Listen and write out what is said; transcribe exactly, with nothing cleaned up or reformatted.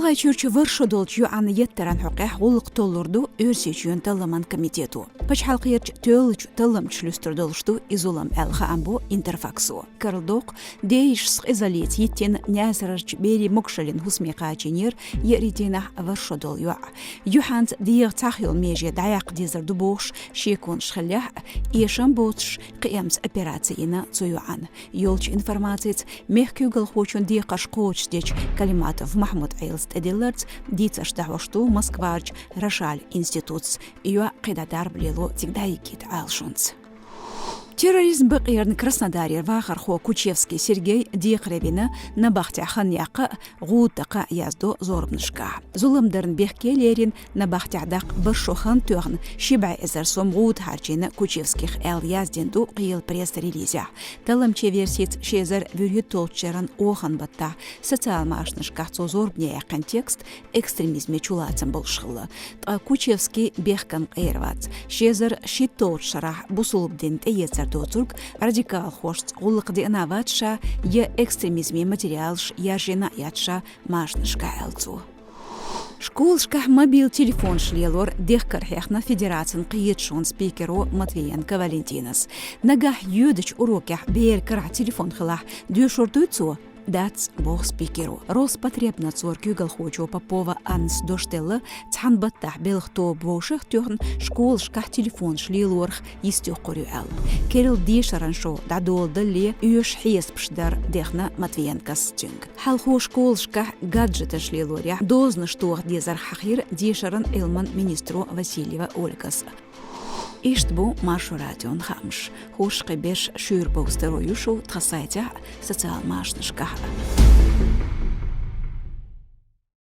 Кхайчурчу варшо долчу йоӀан еттаран хьокъехь гӀуллакх толлур ду Оьрсийчоьнан талламан комитето. Пачхьалкхерчу тоьллачу талламчаш луьстур долуш ду и зулам аьлла хаам бо Интерфаксо. Карладоккху, дейишас къизаллица йиттина Наьсарарчу Бери могушаллин хӀусаме кхачийнера еарин дийнахь варшо долу йоӀ. Юьхьанца дегӀан цхьаъ йолу меже дӀаяккха дезар ду бохуш шеконаш хиллехь а, эшам боцуш кхиамца операци йина цу йоӀан. Йолчу информацица, мехкан куьйгалхочун декхарш кхочушдечу Калиматов Махьмуд-Ӏелас тӀедилларца дийцарш дӀахьош ду Москварчу Рошаль институтс, и йоӀ кхидӀа дарба лело цига дӀайигийта Ӏалашонца. Терроризм бакъонна Краснодарера вахархо Кучевский Сергей декхаре вина набахтехь хан яккха а, гӀуда такха а яздо зорбанашкахь. Зулам дарна бехке лерина, набахтехь даккха бархӀ шо хан тоьхна, ши бӀе эзар сом гӀуда хьарчийна Кучевских аьлла яздина ду кхелан пресс-релизехь. Талламчийн версица, ши эзар вуьрхӀитталгӀачу шеран оханан баттахь социал машанашкахь цо зорбане яьккхина текст экстремизме чулацам болуш хилла. Ткъа Кучевский бехкан къера вац. Ши эзар шийтталгӀачу шарахь бусулба дин тӀеэцар доцург радикалхошца гӀуллакх деана а вац ша, я экстремизме материалаш яржийна а яц ша машанашкахь, аьлла цо. Школашкахь мобил телефонаш лелор дехкара хьехна федерацин кхеташонан спикеро Матвиенко Валентинас. Нагахь йоьдучу урокехь беран карахь телефон хилахь, доьшур дуй цо? Дац, боху спикеро. Роспотребнадзоран куьйгалхочо Попова Аннас дош делла, цхьана баттахь белхан тоба вовшах а тоьхна, школашкахь телефонаш лелорах йистйоккхур ю аьлла. Керла дешаран шо дӀадоладале, оьшу хьесапаш дар дехна Матвиенкос цуьнга. Хьалхо школашкахь гаджеташ лелорехь дозанаш тоха дезарх хьахийра дешаран Ӏилман министро Васильева Ольгас. Иштта бу Маршо радион хаамаш. ХӀорш кхин берш шуьйра бовза таро ю шу тхан сайтехь а, социал машанашкахь а.